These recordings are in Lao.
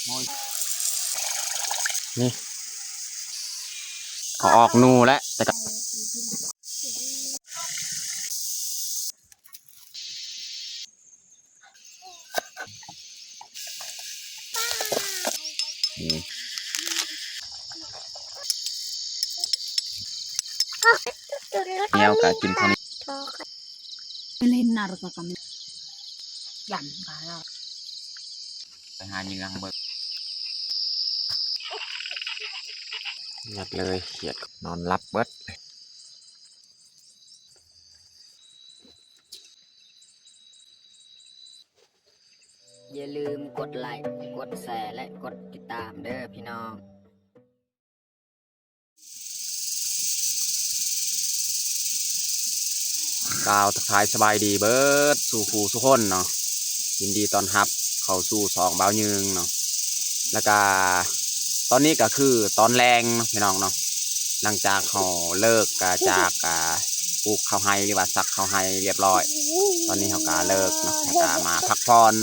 ນີ້ ເອົາອອກໜູແຫຼະ ແຕ່ກະ ອືມ ແນວກະກິນເທົ່ານີ້ ເຫຼັ້ນນາຣະກະກຳ ຢ້ານກະ ໄປຫາເຫຍື່ອເບິ່ງ ຍັດເລີຍ ຄຽດ ນອນຫຼັບເບິດ. ຢ່າລືມກົດໄລ, ກົດແຊ ແລະ ກົດຕິດຕາມເດີ້ພີ່ນ້ອງ. ກ່າວທັກທາຍສະບາຍດີເບິດສູ່ຄູ່ສູ່ຄົນເນາະ, ຍິນດີຕ້ອນຮັບເຂົ້າສູ່ຊ່ອງບ່າວຍືງເນາະ. ແລ້ວກະຕອນນີ້ກະຄືຕອນແລງເນາະ ພີ່ນ້ອງເນາະ, ຫຼັງຈາກເຮົາເລີກກະຈາກ ອ່າ ປູກເຂົ້າໄຮ່ ຫຼືວ່າສັກເຂົ້າໄຮ່ລຽບຮ້ອຍ, ຕອນນີ້ເຮົາກະເລີກເນາະ ແລ້ວກະມາພັກຜ່ອນ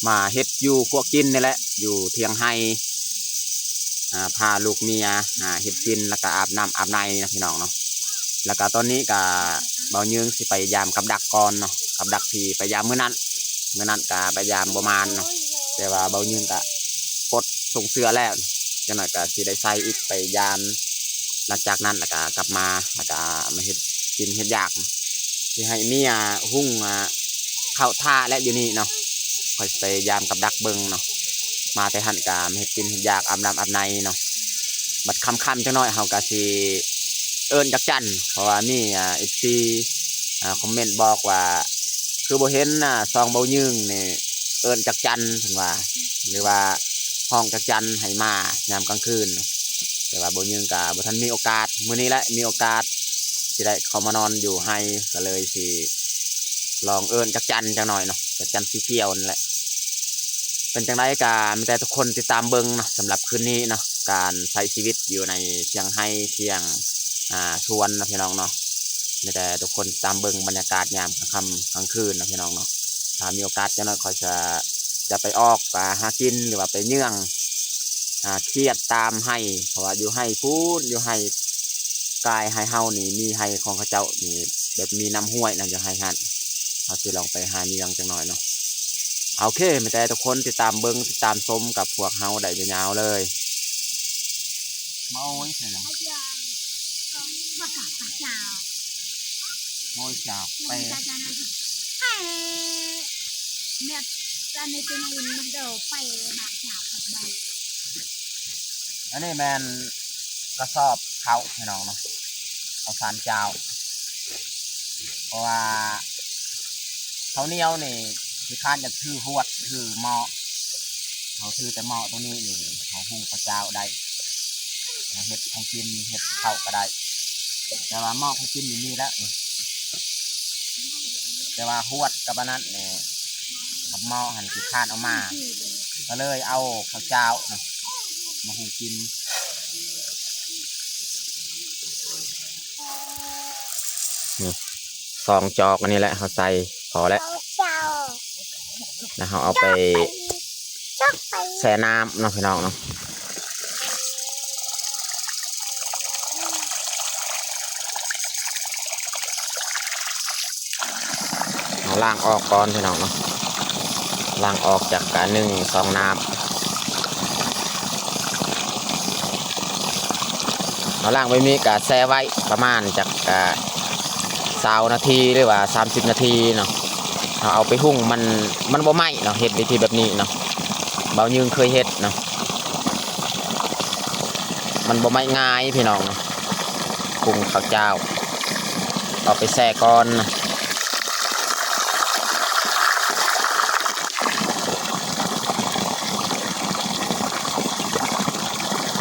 ມາເຮັດຢູ່ຄົວກິນນີ້ແຫຼະ ຢູ່ຖຽງໄຮ່ ອ່າ ພາລູກເມຍ ອ່າ ເຮັດກິນ ແລ້ວກະອາບນ້ຳອາບໃນເນາະ ພີ່ນ້ອງເນາະ. ແລ້ວກະຕອນນີ້ກະບ່າວຍືງຊິໄປຢາມກັບດັກກ່ອນເນາະ, ກັບດັກທີ່ໄປຢາມມື້ນັ້ນ, ມື້ນັ້ນກະໄປຢາມບໍ່ມານເນາະ, ແຕ່ວ່າບ່າວຍືງກະປົດສົ່ງເສື້ອແລ້ວ, ຈັກໜ້ອຍກະຊິໄດ້ໃສ່ອີກໄປຢາມ. ຫຼັງຈາກນັ້ນແລ້ວກະກັບມາ ແລ້ວກະມາເຮັດກິນເຮັດຢາກ ຊິໃຫ້ເມຍຫຸງ ອ່າ ເຂົ້າຖ້າແຫຼະຢູ່ນີ້ເນາະ, ຂ້ອຍຊິໄປຢາມກັບດັກເບິ່ງເນາະ. ມາແຕ່ຫັ້ນກະມາເຮັດກິນເຮັດຢາກ ອາບນ້ຳອາບໃນເນາະ. ບັດຄ່ຳໆຈັກໜ້ອຍເຮົາກະຊິເອີ້ນຈັກຈັ່ນ ເພາະວ່າມີ ອ່າ ເອັຟຊີ ອ່າ ຄອມເມັນບອກວ່າ ຄືບໍ່ເຫັນ ອ່າ ຊ່ອງບ່າວຍືງນີ້ເອີ້ນຈັກຈັ່ນ ເພິ່ນວ່າ ຫຼືວ່າຮ້ອງຈັກຈັ່ນໃຫ້ມາຍາມກາງຄືນ. ແຕ່ວ່າບ່າວຍືງກະບໍ່ທັນມີໂອກາດ, ມື້ນີ້ແຫຼະມີໂອກາດ ຊິໄດ້ເຂົ້າມານອນຢູ່ໄຮ່ ກະເລີຍຊິລອງເອີ້ນຈັກຈັ່ນຈັກໜ້ອຍເນາະ, ຈັກຈັ່ນສີຂຽວນັ້ນແຫຼະ. ເປັນຈັ່ງໃດກະມີແຕ່ທຸກຄົນຕິດຕາມເບິ່ງເນາະ, ສຳລັບຄືນນີ້ເນາະ ການໃຊ້ຊີວິດຢູ່ໃນຖຽງໄຮ່ຖຽງ ອ່າ ສວນເນາະ ພີ່ນ້ອງເນາະ. ມີແຕ່ທຸກຄົນຕາມເບິ່ງບັນຍາກາດຍາມກາງຄ່ຳກາງຄືນເນາະ ພີ່ນ້ອງເນາະ. ຖ້າມີໂອກາດຈັກໜ້ອຍຂ້ອຍຈະ ຈະໄປອອກ ອ່າ ຫາກິນ ຫຼືວ່າໄປເຍືອງ ອ່າ ຄຽດຕາມໄຮ່ ເພາະວ່າຢູ່ໄຮ່ພຸ້ນ ຢູ່ໄຮ່ກາຍໄຮ່ເຮົານີ້ ມີໄຮ່ຂອງເຂົາເຈົ້ານີ້ ແບບມີນ້ຳຫ້ວຍນະ ຢູ່ໄຮ່ຫັ້ນ. ເຮົາຊິລອງໄປຫາເຍືອງຈັກໜ້ອຍເນາະ. ໂອເຄ ມີແຕ່ທຸກຄົນຕິດຕາມເບິ່ງ ຕິດຕາມຊົມກັບພວກເຮົາໄດ້ຍາວໆເລີຍ. ມາໂອ້ຍ ໃສ່ຫຍັງ? ມາໂອ້ຍ ຈາກ ໄປ ອັນນີ້ແມ່ນກະສອບເຂົ້າ ພີ່ນ້ອງເນາະ, ເຂົ້າສານເຈົ້າ. ເພາະວ່າເຂົ້າໜຽວນີ້ຂີ້ຄ້ານຢາກຖືຫວດ ຖືໝໍ້, ເຮົາຖືແຕ່ໝໍ້ໂຕນີ້ນີ້ ເຮົາຫຸງເຂົ້າເຈົ້າໄດ້ ເຮັດຂອງກິນ ເຮັດເຂົ້າກະໄດ້. ແຕ່ວ່າໝໍ້ຂອງກິນນີ້ມີແລ້ວ, ແຕ່ວ່າຫວດກັບອັນນັ້ນນີ້ ກັບໝໍ້ຫັ້ນຂີ້ຄ້ານເອົາມາ ກະເລີຍເອົາເຂົ້າເຈົ້ານະ ມາຫຸງກິນ. ນີ້ ສອງຈອກອັນນີ້ແຫຼະ ເຮົາໃສ່ພໍແລ້ວ ແລ້ວເຮົາເອົາໄປແຊ່ນ້ຳເນາະ ພີ່ນ້ອງເນາະ. ເຮົາລ້າງອອກກ່ອນ ພີ່ນ້ອງເນາະ, ລ້າງອອກຈັກ ອ່າ ໜຶ່ງສອງນ້ຳ. ເຮົາລ້າງແບບນີ້ກະແຊ່ໄວ້ປະມານຈັກ ອ່າ ຊາວນາທີ ຫຼືວ່າສາມສິບນາທີເນາະ. ເຮົາເອົາໄປຫຸງ ມັນ ມັນບໍ່ໄໝ້ເນາະ, ເຮັດວິທີແບບນີ້ເນາະ, ບ່າວຍືງເຄີຍເຮັດເນາະ. ມັນບໍ່ໄໝ້ງ່າຍ ພີ່ນ້ອງເນາະ, ຫຸງເຂົ້າເຈົ້າ ເອົາໄປແຊ່ກ່ອນ.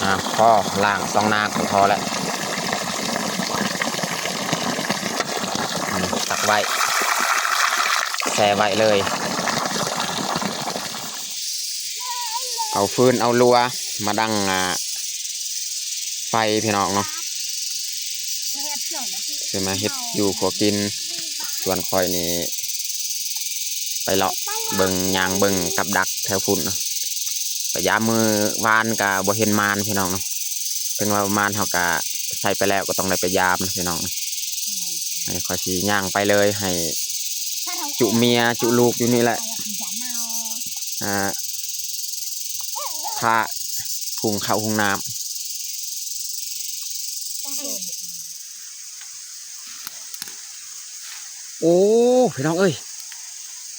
ອ່າ ພໍ ລ້າງສອງນ້ຳກໍພໍແລ້ວ. ອືມ ຕັກໄວ້ ແຊ່ໄວ້ເລີຍ. ເອົາຟືນເອົາລົວມາດັງ ອ່າ ໄຟ ພີ່ນ້ອງເນາະ, ຊິມາເຮັດຢູ່ຄົວກິນ. ສ່ວນຂ້ອຍນີ້ໄປເລາະເບິ່ງ ຍ່າງເບິ່ງກັບດັກແຖວພຸ້ນເນາະ. ໄປຢາມມື້ວານກະບໍ່ເຫັນມານພີ່ນ້ອງເນາະ. ເຖິງວ່າມານເຮົາກະໃສ່ໄປແລ້ວ ກໍຕ້ອງໄດ້ໄປຢາມພີ່ນ້ອງ. ອັນນີ້ຂ້ອຍຊິຍ່າງໄປເລີຍ ໃຫ້ຈຸເມຍຈຸລູກຢູ່ນີ້ແຫຼະ ອ່າ ຖ້າ ຫຸງເຂົ້າຫຸງນ້ຳ. ໂອ້ ພີ່ນ້ອງເອີຍ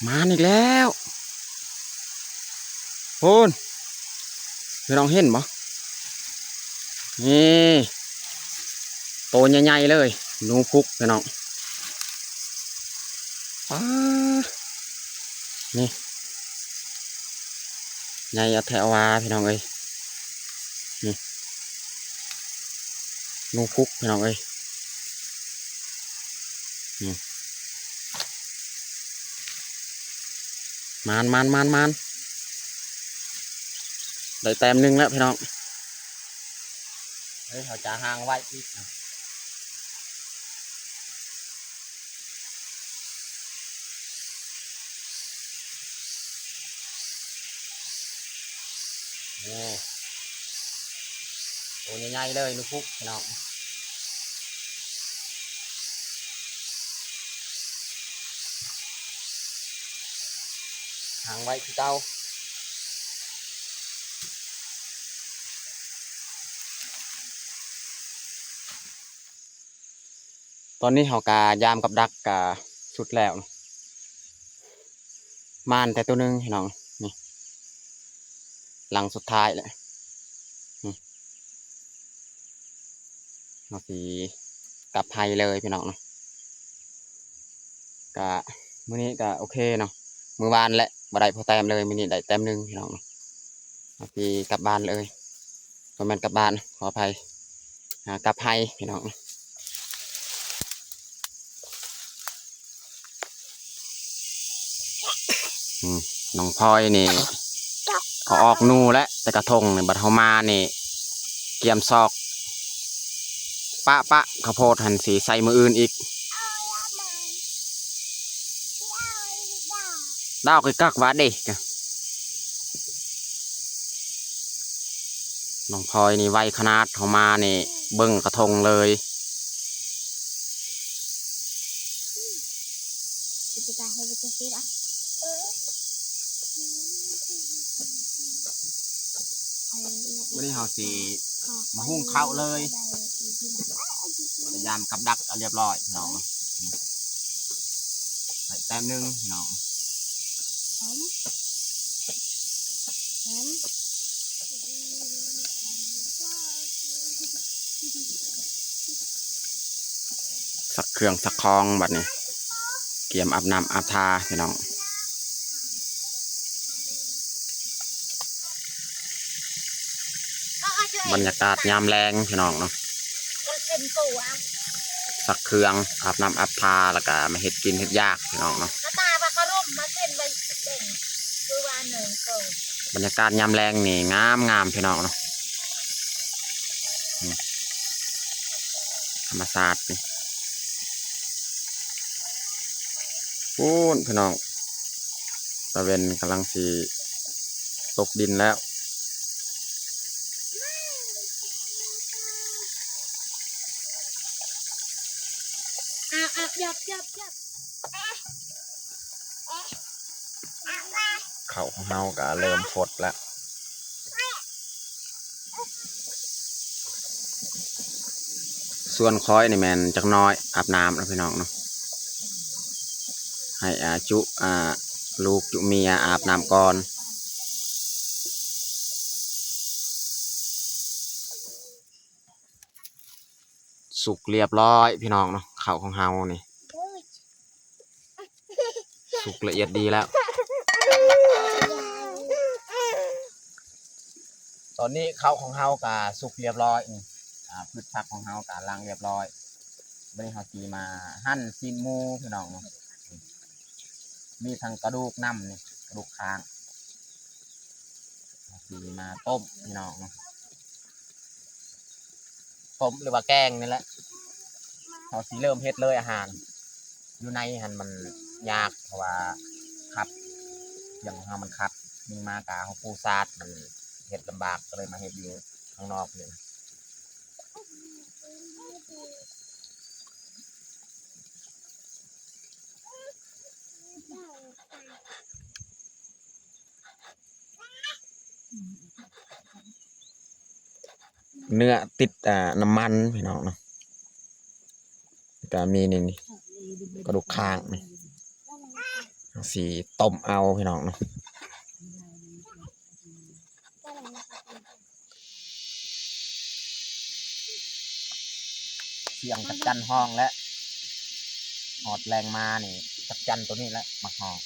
ມາອີກແລ້ວພຸ້ນ. ພີ່ນ້ອງເຫັນບໍ່? ນີ້ ໂຕໃຫຍ່ໆເລີຍ ໜູພຸກພີ່ນ້ອງ. ປາດ ນີ້ ໃຫຍ່ແທ້ວ່າພີ່ນ້ອງເອີຍ. ນີ້ ໜູພຸກພີ່ນ້ອງເອີຍ. ນີ້ ມານໆໆໆ ໄດ້ແຕ້ມໜຶ່ງແລ້ວພີ່ນ້ອງ. ເຮີ້ຍ ເຮົາຈະຫາງໄວ້ອີກ. ໂອ້ ໂຕໃຫຍ່ໆເລີຍ ໜູພຸກພີ່ນ້ອງ. ຫາງໄວ້ຄືເກົ່າ. ຕອນນີ້ເຮົາກະຢາມກັບດັກກະສຸດແລ້ວ ມານແຕ່ໂຕໜຶ່ງພີ່ນ້ອງ. ນີ້ ຫຼັງສຸດທ້າຍແຫຼະ. ນີ້ ເຮົາຊິກັບໄຮ່ເລີຍພີ່ນ້ອງເນາະ. ກະມື້ນີ້ກະໂອເຄເນາະ ມື້ວານແຫຼະບໍ່ໄດ້ພໍແຕ້ມເລີຍ ມື້ນີ້ໄດ້ແຕ້ມໜຶ່ງພີ່ນ້ອງເນາະ. ເຮົາຊິກັບບ້ານເລີຍ ບໍ່ແມ່ນກັບບ້ານ ຂໍອະໄພ ຫາກັບໄຮ່ພີ່ນ້ອງ. ອືມ ນ້ອງພອຍນີ້ເອົາອອກໜູແລ້ວ ແຕ່ກະທົງນີ້ ບັດເຮົາມານີ້ກຽມຊອກ ປະ ປະ ເຂົ້າໂພດຫັ້ນຊິໃສ່ມື້ອື່ນອີກ. ດາວກະກັກວ່າເດ້ ນ້ອງພອຍນີ້ໄວຂະໜາດ ເຮົາມານີ້ເບິ່ງກະທົງເລີຍ. ມື້ນີ້ເຮົາຊິມາຫຸ້ງເຂົ້າເລີຍ ພະຍາຍາມກັບດັກເອົາຮຽບຮ້ອຍພີ່ນ້ອງ. ໄດ້ແຕ້ມໜຶ່ງພີ່ນ້ອງ. ຊັກເຄື່ອງຊັກຂອງບັດນີ້ ກຽມອາບນ້ຳອາບທ່າພີ່ນ້ອງ. ບັນຍາກາດຍາມແລງພີ່ນ້ອງເນາະ ຊັກເຄື່ອງ ອາບນ້ຳອາບທ່າ ແລ້ວກະມາເຮັດກິນເຮັດຢາກພີ່ນ້ອງເນາະ. ບັນຍາກາດຍາມແລງນີ້ງາມໆ ພີ່ນ້ອງເນາະ ອືມ ທຳມະຊາດນີ້. ພຸ້ນພີ່ນ້ອງ ຕາເວັນກຳລັງຊິຕົກດິນແລ້ວ. ເຂົ້າຂອງເຮົາກະເລີ່ມຟົດແລ້ວ. ສ່ວນຂ້ອຍນີ້ແມ່ນຈັກໜ້ອຍອາບນ້ຳແລ້ວພີ່ນ້ອງເນາະ ໃຫ້ອາຈຸ ອາ ລູກຈຸເມຍອາບນ້ຳກ່ອນ. ສຸກລຽບຮ້ອຍພີ່ນ້ອງເນາະ ເຂົ້າຂອງເຮົານີ້ ສຸກລະອຽດດີແລ້ວ. ຕອນນີ້ເຂົ້າຂອງເຮົາກະສຸກລຽບຮ້ອຍນີ້ ອາ ພືດຜັກຂອງເຮົາກະລ້າງລຽບຮ້ອຍ. ບາດນີ້ເຮົາຊິມາຫັ່ນຊີ້ນໝູພີ່ນ້ອງເນາະ ມີທັງກະດູກນຳນີ້ ກະດູກຄ້າງ ເຮົາຊິມາຕົ້ມພີ່ນ້ອງເນາະ. ຕົ້ມ ຫຼືວ່າແກງນີ້ແຫຼະ ເຮົາຊິເລີ່ມເຮັດເລີຍອາຫານ. ຢູ່ໃນຫັ້ນມັນຍາກ ເພາະວ່າຂັດ ເຄື່ອງຂອງເຮົາມັນຂັດ ຍິງມາກະເຮົາປູສາດ ມັນ ເຮັດລຳບາກ ກໍເລີຍມາເຮັດຢູ່ຂ້າງນອກນີ້. ເນື້ອຕິດ ອ່າ ນ້ຳມັນພີ່ນ້ອງເນາະ. ກະມີນີ້ ນີ້ ກະດູກຄ້າງນີ້ ຊິຕົ້ມເອົາພີ່ນ້ອງເນາະ. ສຽງຈັກຈັ່ນຮ້ອງແລ້ວ ຮອດແລງມານີ້ ຈັກຈັ່ນໂຕນີ້ແຫຼະມັກຮ້ອງ.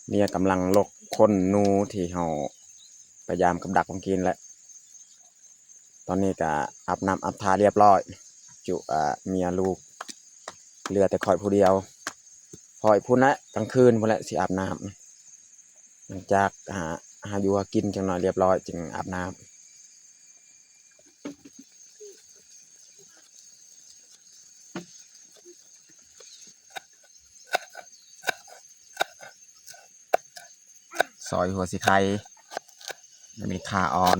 ເມຍກຳລັງລົກຂົນໜູທີ່ເຮົາພະຍາຍາມກັບດັກເມື່ອກີ້ແຫຼະ. ຕອນນີ້ກະອາບນ້ຳອາບທ່າລຽບຮ້ອຍ ຈຸ ອາ ເມຍລູກ ເຫຼືອແຕ່ຂ້ອຍຜູ້ດຽວ. ຂ້ອຍພຸ້ນແຫຼະ ກາງຄືນພຸ້ນແຫຼະຊິອາບນ້ຳ ຫຼັງຈາກຫາ ຫາຢູ່ຫາກິນຈັກໜ້ອຍລຽບຮ້ອຍຈຶ່ງອາບນ້ຳ. ຊອຍຫົວສີໄຄ ແລ້ວມີຂ່າອ່ອນ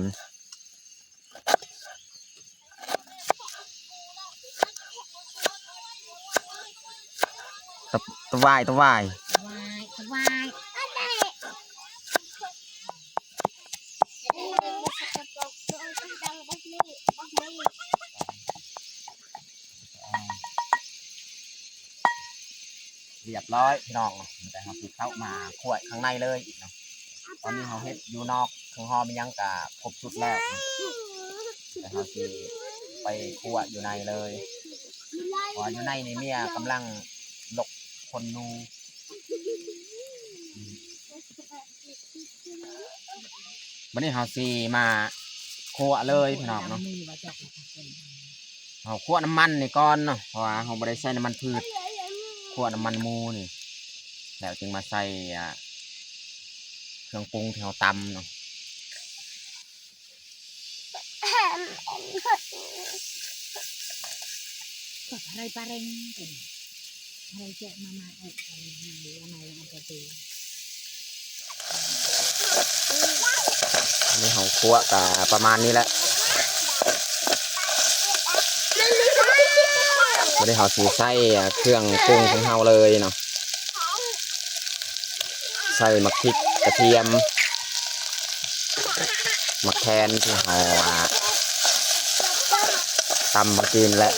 ຕະ ຕະຫວາຍ ຕະຫວາຍ ຕະຫວາຍ ຕະຫວາຍ. ລຽບຮ້ອຍພີ່ນ້ອງ ແຕ່ເຮົາຊິເຂົ້າມາຂົ້ວຂ້າງໃນເລີຍເນາະ. ຕອນນີ້ເຮົາເຮັດຢູ່ນອກ ເຄື່ອງຫອມອີ່ຫຍັງກະຄົບຊຸດແລ້ວ ແຕ່ເຮົາຊິໄປຂົ້ວຢູ່ໃນເລີຍ ເພາະວ່າຢູ່ໃນນີ້ເມຍກຳລັງລົກຂົນໜູ. ບັດນີ້ເຮົາຊິມາຂົ້ວເລີຍພີ່ນ້ອງເນາະ. ເຮົາຂົ້ວນ້ຳມັນນີ້ກ່ອນເນາະ ເພາະວ່າເຮົາບໍ່ໄດ້ໃຊ້ນ້ຳມັນພືດ ຂົ້ວນ້ຳມັນໝູນີ້ ແລ້ວຈຶ່ງມາໃສ່ ອ່າ ເຄື່ອງປຸງທີ່ເຮົາຕຳເນາະ. ອັນນີ້ເຮົາຂົ້ວກະປະມານນີ້ແຫຼະ. ບັດນີ້ເຮົາຊິໃສ່ເຄື່ອງປຸງຂອງເຮົາເລີຍເນາະ. ໃສ່ໝາກພິກ ກະທຽມ ໝາກແຄນທີ່ເຮົາ ອ່າ ຕຳມາກິນແຫຼະ.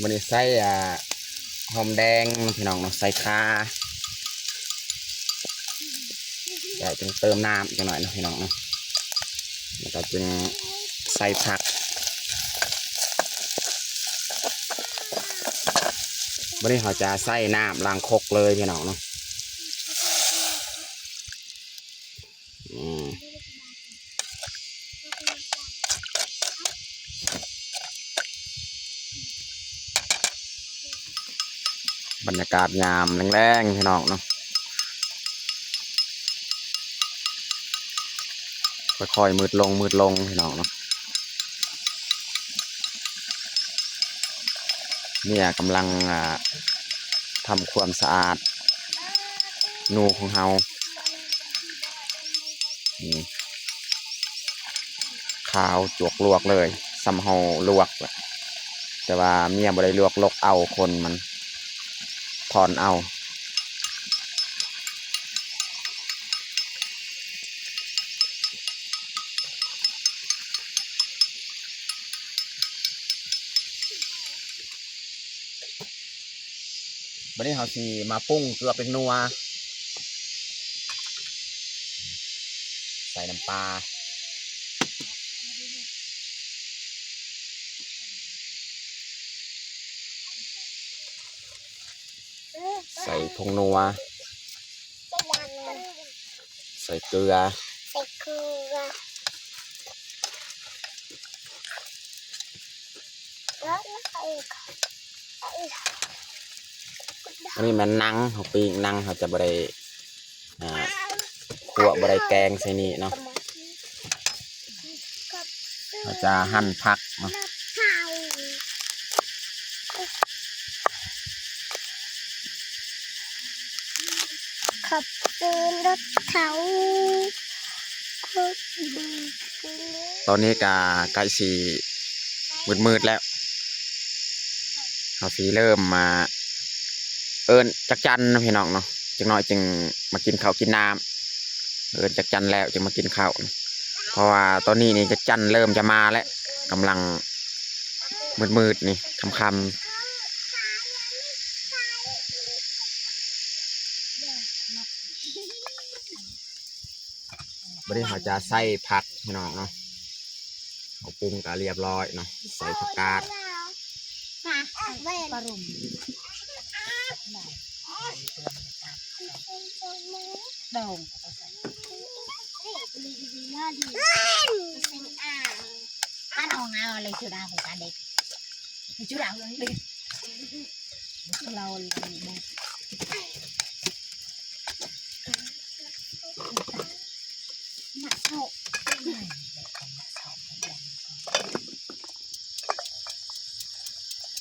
ມື້ນີ້ໃສ່ ອ່າ ຫອມແດງພີ່ນ້ອງເນາະ ໃສ່ຂ່າ ແລ້ວຈຶ່ງເຕີມນ້ຳຈັກໜ້ອຍເນາະພີ່ນ້ອງເນາະ ແລ້ວກໍຈຶ່ງໃສ່ຜັກ. ບັດນີ້ເຮົາຈະໃສ່ນ້ຳລ້າງຄົກເລີຍພີ່ນ້ອງເນາະ. ອືມ ບັນຍາກາດຍາມແລງໆ ພີ່ນ້ອງເນາະ ຄ່ອຍໆ ມືດລົງ ມືດລົງ ພີ່ນ້ອງເນາະ. ເມຍກຳລັງ ອ່າ ທຳຄວາມສະອາດໜູຂອງເຮົາ ນີ້ ຂາວຈວກລວກເລີຍ ສ່ຳເຮົາລວກ ແຕ່ວ່າເມຍບໍ່ໄດ້ລວກ ລົກເອົາ ຂົນມັນ ຖອນເອົາ. ບັດນີ້ເຮົາຊິມາປຸງເກືອແປ້ງນົວ ໃສ່ນ້ຳປາ. ໃສ່ຜົງນົວ ໃສ່ເກືອ ໃສ່ເກືອ ອັນນີ້ແມ່ນໜັງ ເຮົາປີ້ງໜັງ ເຮົາຈະບໍ່ໄດ້ ອ່າ ຂົ້ວ ບໍ່ໄດ້ແກງໃສ່ນີ້ເນາະ. ເຮົາຈະຫັ່ນຜັກເນາະ. ຂັບເປັນລົດເຖົ້າ ຕອນນີ້ກະໃກ້ຊິມືດໆແລ້ວ ເຮົາຊິເລີ່ມມາເອີ້ນຈັກຈັນເນາະ ພີ່ນ້ອງເນາະ. ຈັກໜ້ອຍຈຶ່ງມາກິນເຂົ້າກິນນ້ຳ ເອີ້ນຈັກຈັນແລ້ວຈຶ່ງມາກິນເຂົ້າ ເພາະວ່າຕອນນີ້ນີ້ຈັກຈັນເລີ່ມຈະມາແລ້ວ ກຳລັງມືດໆນີ້ ຄ່ຳໆ. ບັດນີ້ເຮົາຈະໃສ່ຜັກ ພີ່ນ້ອງເນາະ. ເຮົາປຸງກະລຽບລ້ອຍເນາະ ໃສ່ຜັກກາດ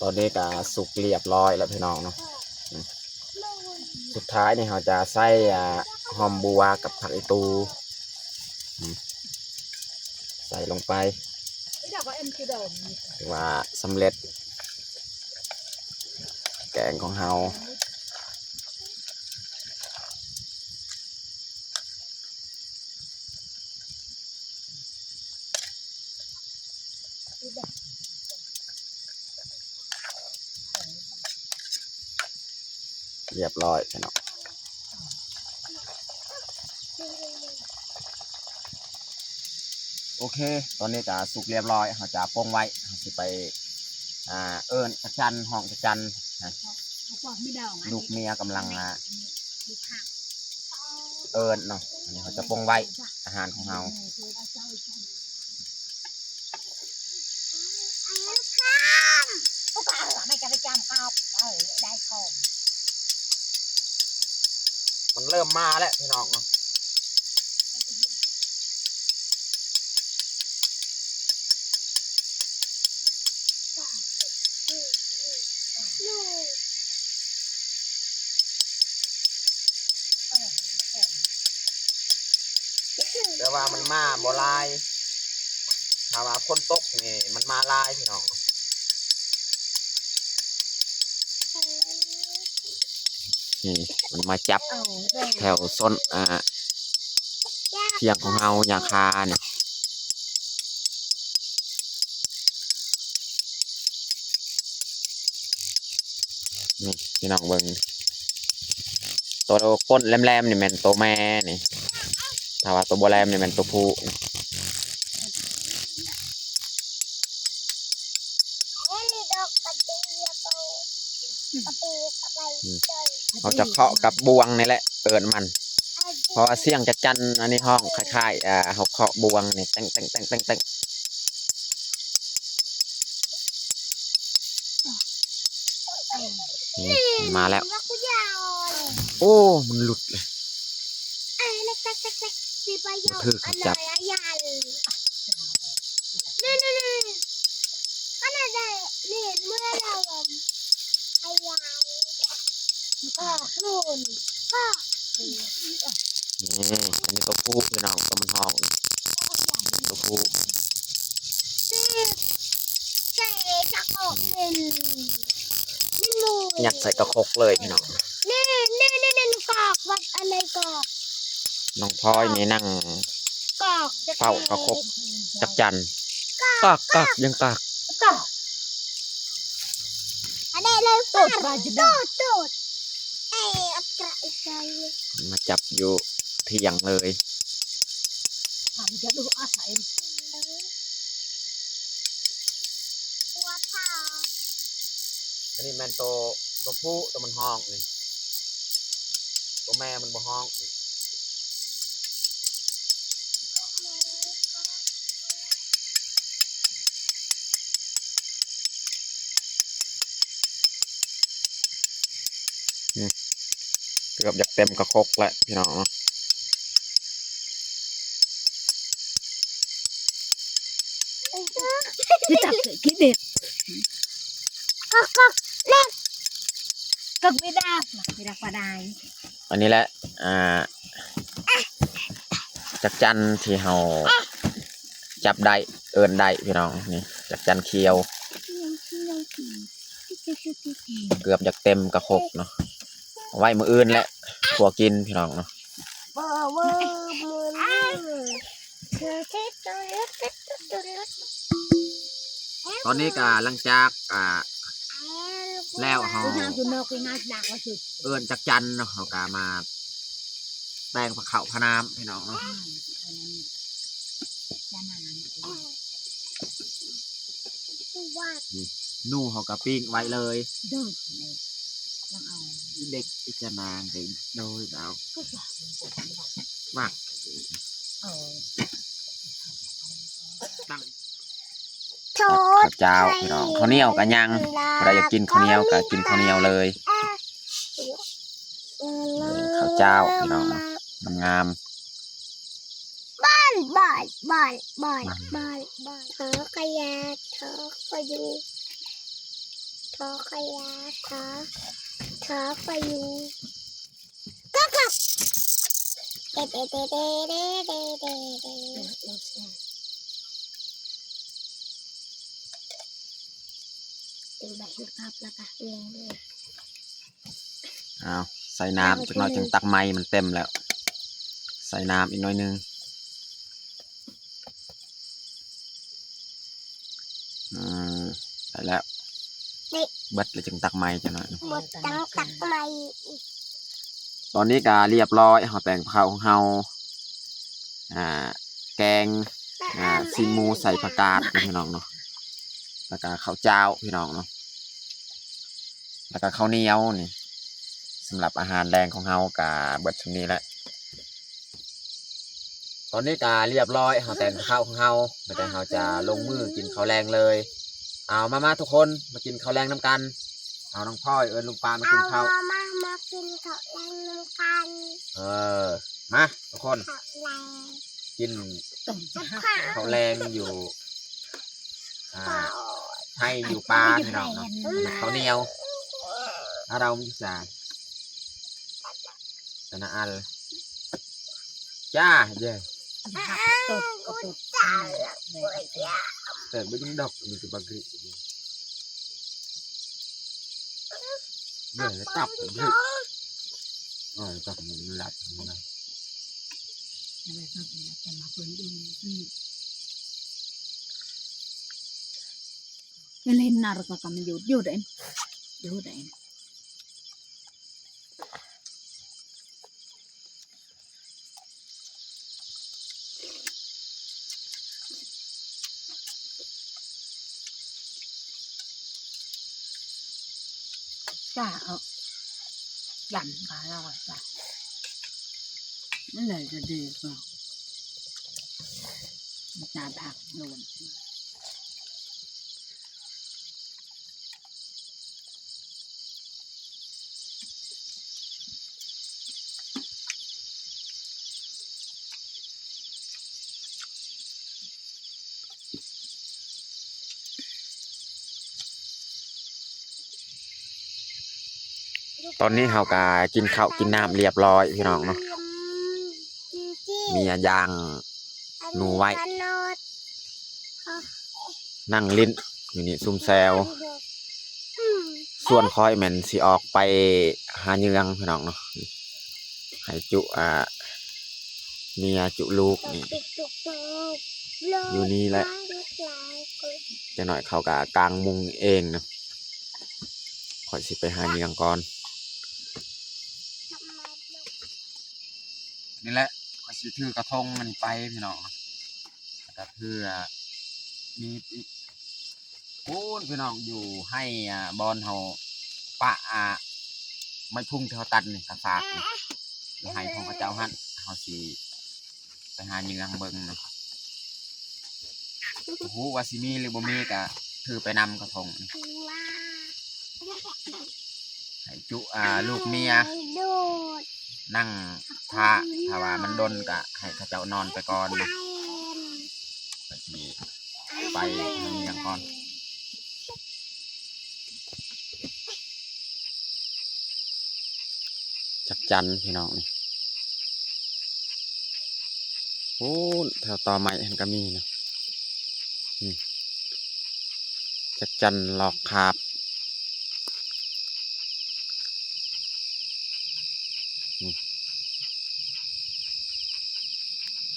ຕອນນີ້ກະສຸກລຽບລ້ອຍແລ້ວ ພີ່ນ້ອງເນາະ. ອືມ ສຸດທ້າຍນີ້ເຮົາຈະໃສ່ ອ່າ ຫອມບົ່ວກັບຜັກອີ່ຕູ່ ອືມ ໃສ່ລົງໄປ ຖືວ່າສຳເລັດແກງຂອງເຮົາ. ລຽບລ້ອຍ ພີ່ນ້ອງ. ໂອເຄ ຕອນນີ້ກະສຸກລຽບລ້ອຍ ເຮົາຈະປົງໄວ້ ເຮົາຊິໄປ ອ່າ ເອີ້ນຈັກຈັນ ຮ້ອງຈັກຈັນນະ. ລູກເມຍກຳລັງ ອ່າ ເອີ້ນເນາະ. ອັນນີ້ເຮົາຈະປົງໄວ້ ອາຫານຂອງເຮົາ. ມັນເລີ່ມມາແລ້ວ ພີ່ນ້ອງເນາະ. ແຕ່ວ່າມັນມາບໍ່ຫຼາຍ ຖ້າວ່າຝົນຕົກນີ້ມັນມາຫຼາຍ ພີ່ນ້ອງ. ນີ້ມັນມາຈັບແຖວໂຊນ ອ່າ ທຽງຂອງເຮົາ ຫຍ້າຄານີ້. ນີ້ພີ່ນ້ອງເບິ່ງ ໂຕກົ້ນແຫຼມໆນີ້ແມ່ນໂຕແມ່ນີ້ ຖ້າວ່າໂຕບໍ່ແຫຼມນີ້ແມ່ນໂຕຜູ້ນີ້. ເຮົາຈະເຄາະກັບບ່ວງນີ້ແຫຼະ ເອີ້ນມັນ ເພາະວ່າສຽງຈັກຈັ່ນອັນນີ້ຮ້ອງຄ້າຍໆ ເຮົາເຄາະບ່ວງນີ້ ແຕ່ງໆໆໆ. ນີ້ ມາແລ້ວ. ໂອ້ ມັນຫຼຸດເລີຍ ບໍ່ຖືກເຂົາຈັບ. ນີ້ ອັນນີ້ຕົວຜູ້ ພີ່ນ້ອງ ຕົວມັນຮ້ອງ ຕົວຜູ້. ໃສ່ກະຄົກເປັນ ຍັດໃສ່ກະຄົກເລີຍພີ່ນ້ອງ. ນີ້ ນີ້ ນີ້ ນີ້ກອກ ວັດອັນໃດກອກ. ນ້ອງພອຍນີ້ນັ່ງ ກອກ ເຝົ້າກະຄົກຈັກຈັ່ນ. ກອກ ກອກ ຍັງກອກ ກອກ. ອັນໃດເລີຍ ຕູດ ຕູດ ຕູດ. ເອີ ອັດຕະ ອີກ ມາຈັບຢູ່ຖຽງເລີຍ. ອັນນີ້ແມ່ນໂຕ ໂຕຜູ້ ໂຕມັນຮ້ອງນີ້. ຕົວແມ່ມັນບໍ່ຮ້ອງອີກ. ອືມ ເກືອບຢາກເຕັມກະຄົກແລ້ວພີ່ນ້ອງເນາະ. ອັນນີ້ແຫຼະ ອ່າ ຈັກຈັ່ນທີ່ເຮົາຈັບໄດ້ ເອີ້ນໄດ້ພີ່ນ້ອງ. ນີ້ຈັກຈັ່ນຂຽວ ເກືອບຢາກເຕັມກະຄົກເນາະ. ເອົາໄວ້ມື້ອື່ນແຫຼະ ຄົວກິນພີ່ນ້ອງເນາະ. ຕອນນີ້ກະຫຼັງຈາກ ອ່າ ແລ້ວ ເຮົາເອີ້ນຈັກຈັ່ນເນາະ ເຮົາກະມາແຕ່ງພາເຂົ້າພານ້ຳພີ່ນ້ອງເນາະ. ອືມ ໜູເຮົາກະປີ້ງໄວ້ເລີຍ. ເດັກອີຈະນາງໄດ້ໂດຍດາວ ມັກ ເອີ ເຂົ້າເຈົ້າພີ່ນ້ອງ ເຂົ້າໜຽວກະຍັງ ຜູ້ໃດຢາກກິນເຂົ້າໜຽວກະກິນເຂົ້າໜຽວເລີຍ. ເຂົ້າເຈົ້າພີ່ນ້ອງ ງາມໆ. ບ້ານ ບ້ານ ບ້ານ ບ້ານ ບ້ານ ບ້ານ ຂໍຂະຫຍາ ຂໍຂະຢູ່ ຂໍຂະຫຍາ ຂໍ ຂໍຂະຢູ່ ກໍກັບ ເດ ເດ ເດ ເດ. ເອົາ ໃສ່ນ້ຳຈັກໜ້ອຍ ຈັ່ງຕັກໃໝ່ ມັນເຕັມແລ້ວ ໃສ່ນ້ຳອີກໜ້ອຍໜຶ່ງ. ອືມ ໄດ້ແລ້ວ ເບິດແລ້ວຈຶ່ງຕັກໃໝ່ຈັກໜ້ອຍ. ເບິດຈັ່ງຕັກໃໝ່ອີກ. ຕອນນີ້ກະລຽບຮ້ອຍ ເຮົາແຕ່ງເຂົ້າຂອງເຮົາ ອ່າ ແກງ ອ່າ ຊີ້ນໝູໃສ່ຜັກກາດພີ່ນ້ອງເນາະ ແລ້ວກະເຂົ້າເຈົ້າພີ່ນ້ອງເນາະ ແລ້ວກະເຂົ້າໜຽວນີ້. ສຳລັບອາຫານແລງຂອງເຮົາກະເບິດສ່ຳນີ້ແຫຼະ. ຕອນນີ້ກະລຽບຮ້ອຍ ເຮົາແຕ່ງເຂົ້າຂອງເຮົາ ແລ້ວກະເຮົາຈະລົງມືກິນເຂົ້າແລງເລີຍ. ເອົາ ມາ ມາທຸກຄົນ ມາກິນເຂົ້າແລງນຳກັນ. ເອົາ ນ້ອງພອຍ ເອີ້ນລຸງປາມາກິນເຂົ້າ ເອົາ ມາ ມາກິນເຂົ້າແລງນຳກັນ. ເອີ ມາທຸກຄົນ ເຂົ້າແລງ ກິນເຂົ້າແລງຢູ່ ອ່າ ໄຮ່ຢູ່ປ່າພີ່ນ້ອງເນາະ. ເຂົ້າໜຽວ ອາ ເຮົາມີສາ ຕະນະອັນ ຈ້າເດີ ແຕ່ບໍ່ຍິງດອກ ມີແຕ່ບັກກະລິ ເດີ ແລ້ວຕັບເດີ ເອີ ຕັບມັນລັດມັນນະ. ເວລາເຫັນໜ້າແລ້ວກໍກຳຢູ່ ຢູ່ເດ້ ຢູ່ເດ້. ຈ້າເອົາ ຢຳປາລາວຈ້າ ມັນເລີຍຈະດີກວ່າ ມັນຈະຜັກໂດນ. ຕອນນີ້ເຮົາກະກິນເຂົ້າກິນນ້ຳລຽບຮ້ອຍພີ່ນ້ອງເນາະ ເມຍຍ່າງໜູໄວ້. ນັ່ງຫຼິ້ນຢູ່ນີ້ຊຸມແຊວ. ສ່ວນຂ້ອຍແມ່ນຊິອອກໄປຫາເຫຍື່ອງພີ່ນ້ອງເນາະ ໃຫ້ຈຸ ອ່າ ເມຍຈຸລູກນີ້ ຢູ່ນີ້ແຫຼະ. ຈັກໜ້ອຍເຂົາກະກາງມຸງເອງນະ ຂ້ອຍຊິໄປຫາເຫຍື່ອງກ່ອນ. ນີ້ແຫຼະ ຂ້ອຍຊິຖືກະທົງອັນນີ້ໄປພີ່ນ້ອງ ແລ້ວກະເພື່ອມີອີກ ພຸ້ນພີ່ນ້ອງ ຢູ່ໃຫ້ ອ່າ ບ່ອນເຮົາປະ ອ່າ ໄມ້ພຸ້ງທີ່ເຮົາຕັດນີ້ ກະສາກນີ້ ຢູ່ໄຮ່ຂອງເຂົາເຈົ້າຫັ້ນ ເຮົາຊິໄປຫາເຫຍື່ອງເບິ່ງນະ. ບໍ່ຮູ້ວ່າຊິມີຫຼືບໍ່ມີ ກະຖືໄປນຳກະທົງ ໃຫ້ຈຸ ອ່າ ລູກເມຍນັ່ງຖ້າ ຖ້າວ່າມັນດົນກະໃຫ້ເຂົາເຈົ້ານອນໄປກ່ອນນະ. ຂ້ອຍຊິໄປຫາເຫຍື່ອງກ່ອນ. ຈັກຈັນພີ່ນ້ອງນີ້ ໂອ້ ແຖວຕໍໄມ້ຫັ້ນກະມີນະ. ນີ້ ຈັກຈັນຫຼອກຄາບ. ນີ້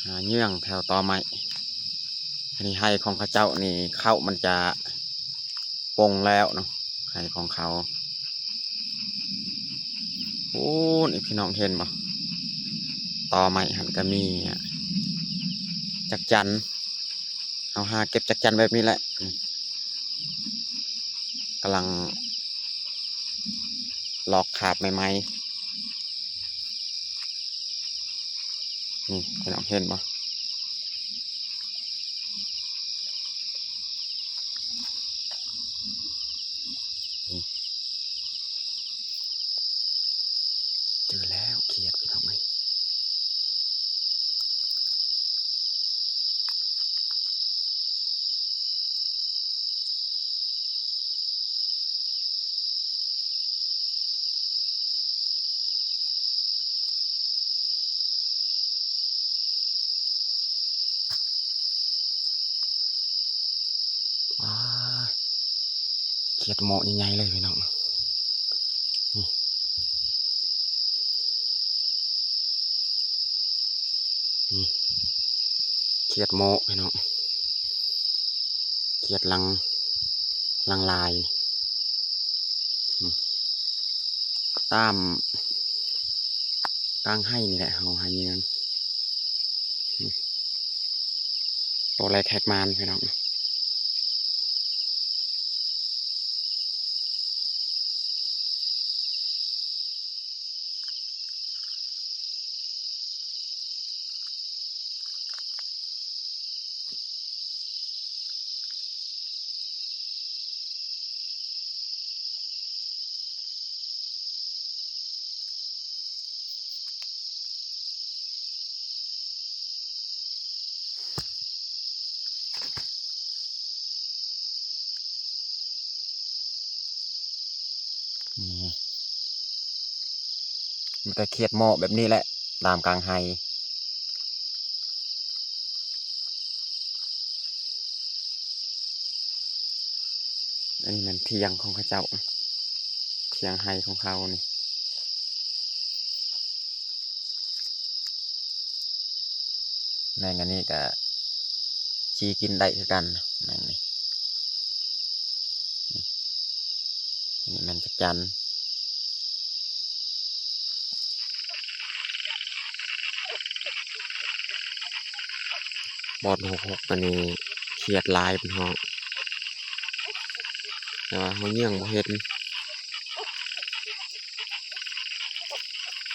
ຫາເຫຍື່ອງແຖວຕໍໄມ້. ອັນນີ້ໄຮ່ຂອງເຂົາເຈົ້ານີ້ ເຂົ້າມັນຈະປົ່ງແລ້ວເນາະ ໄຮ່ຂອງເຂົາ. ໂອ້ ນີ້ພີ່ນ້ອງເຫັນບໍ່? ຕໍໄມ້ຫັ້ນກະມີ ອະ ຈັກຈັນ. ເຮົາຫາເກັບຈັກຈັນແບບນີ້ແຫຼະ. ນີ້ ກຳລັງຫຼອກຄາບໃໝ່ໆ. ນີ້ ພີ່ນ້ອງເຫັນບໍ່? ນີ້ ເຈີແລ້ວ ຂຽດ ພີ່ນ້ອງເອີຍ. ອ້າ ຂຽດເໝາະໃຫຍ່ໆເລີຍພີ່ນ້ອງ. ນີ້ ນີ້ ຂຽດເໝາະພີ່ນ້ອງ ຂຽດຫຼັງ ຫຼັງລາຍ. ອືມ ຕາມກາງໄຮ່ນີ້ແຫຼະ ເຮົາຫາເຫຍື່ອງ ອືມ ໂຕແລກແຮກມານພີ່ນ້ອງ. ນີ້ ມີແຕ່ຂຽດເໝາະແບບນີ້ແຫຼະ ຕາມກາງໄຮ່. ອັນນີ້ແມ່ນຖຽງຂອງເຂົາເຈົ້າ ຖຽງໄຮ່ຂອງເຂົານີ້. ແມງອັນນີ້ກະຊິກິນໄດ້ຄືກັນ ແມງນີ້. ນີ້ ອັນນີ້ແມ່ນຈັກຈັນ. ບອດຫົກຫົກ ອັນນີ້ຂຽດຫຼາຍເພິ່ນຮ້ອງ ແຕ່ວ່າເຮົາເຫຍື່ອງບໍ່ເຫັນ.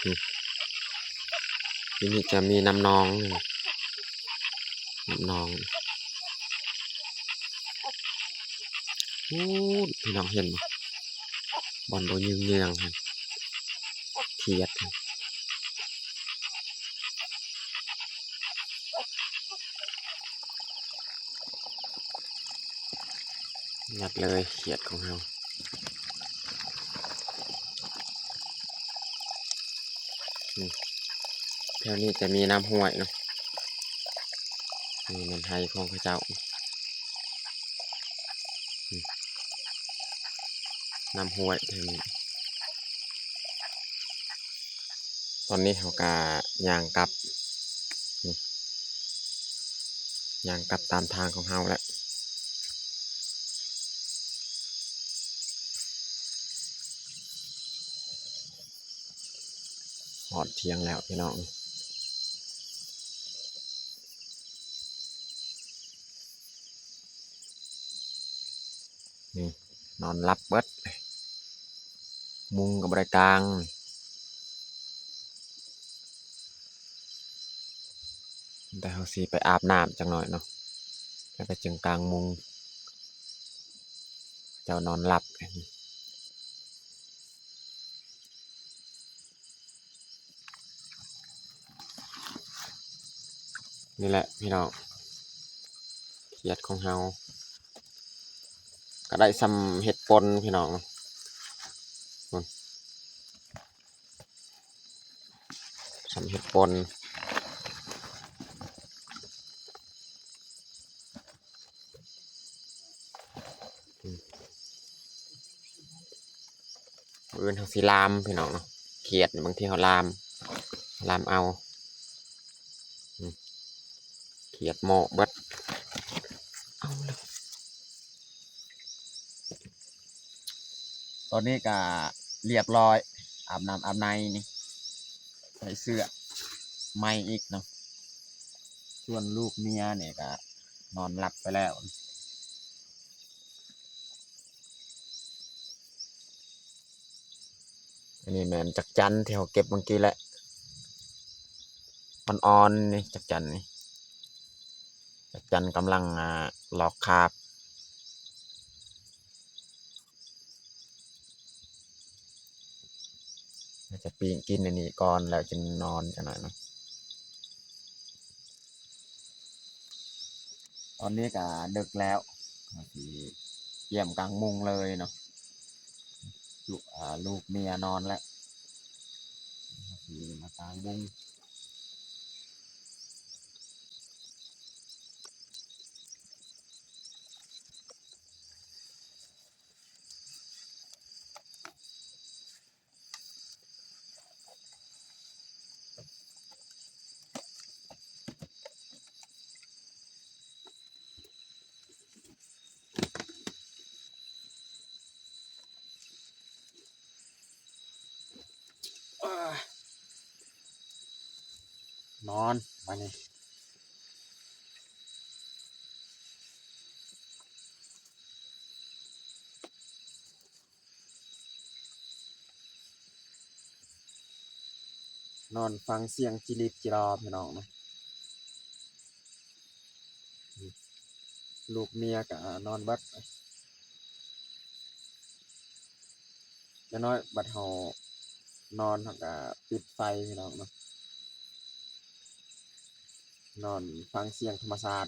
ອືມ ທີ່ນີ້ຈະມີນ້ຳໜອງ ນ້ຳໜອງ. ໂອ້ ພີ່ນ້ອງເຫັນບໍ່? ບ່ອນບໍ່ເຫຍື່ອງຫັ້ນ ຂຽດ ຍັດເລີຍຂຽດຂອງເຮົາ. ອືມ ແຖວນີ້ຈະມີນ້ຳຫ້ວຍເນາະ ນີ້ແມ່ນໄຮ່ຂອງເຂົາເຈົ້າ. ອືມ ນ້ຳຫ້ວຍແຖວນີ້. ຕອນນີ້ເຮົາກະຍ່າງກັບ ນີ້ ຍ່າງກັບຕາມທາງຂອງເຮົາແຫຼະ. ຮອດຖຽງແລ້ວພີ່ນ້ອງ. ນີ້ ນອນຫຼັບເບິດ ມຸງກໍບໍ່ໄດ້ກາງ. ແຕ່ເຮົາຊິໄປອາບນ້ຳຈັກໜ້ອຍເນາະ ແລ້ວກໍຈຶ່ງກາງມຸງ ເຈົ້ານອນຫຼັບ. ນີ້ແຫຼະພີ່ນ້ອງ ຂຽດຂອງເຮົາ ກໍໄດ້ສ່ຳເຫັດປົ່ນພີ່ນ້ອງ ສ່ຳເຫັດປົ່ນ. ມື້ອື່ນເຮົາຊິລາມພີ່ນ້ອງເນາະ ຂຽດນີ້ບາງທີເຮົາລາມ ລາມເອົາ ຂຽດໝໍ້ເບິດ ເອົາເລີຍ. ຕອນນີ້ກະລຽບຮ້ອຍ ອາບນ້ຳອາບໃນນີ້ ໃສ່ເສື້ອໃໝ່ອີກເນາະ ສ່ວນລູກເມຍນີ້ກະນອນຫຼັບໄປແລ້ວ. ອັນນີ້ແມ່ນຈັກຈັນທີ່ເຮົາເກັບມື້ກີ້ແຫຼະ ອ່ອນໆ ນີ້ຈັກຈັນນີ້ ຈັກຈັນກຳລັງ ອາ ລອກຄາບ ເຮົາຈະປີ້ງກິນອັນນີ້ກ່ອນ ແລ້ວຈຶ່ງນອນຈັກໜ້ອຍເນາະ. ຕອນນີ້ກະດຶກແລ້ວ ເຮົາຊິກຽມກາງມຸງເລີຍເນາະ ລູກ ອາ ລູກເມຍນອນແລ້ວ ເຮົາຊິມາກາງມຸງ. ນອນບາດນີ້. ນອນຟັງສຽງຈີລິດຈີລໍພີ່ນ້ອງເນາະ. ລູກເມຍກະນອນເບິດ. ຢ່າງໜ້ອຍບັດເຮົານອນ ເຮົາກະປິດໄຟພີ່ນ້ອງເນາະ. ນອນຟັງສຽງທຳມະຊາດ.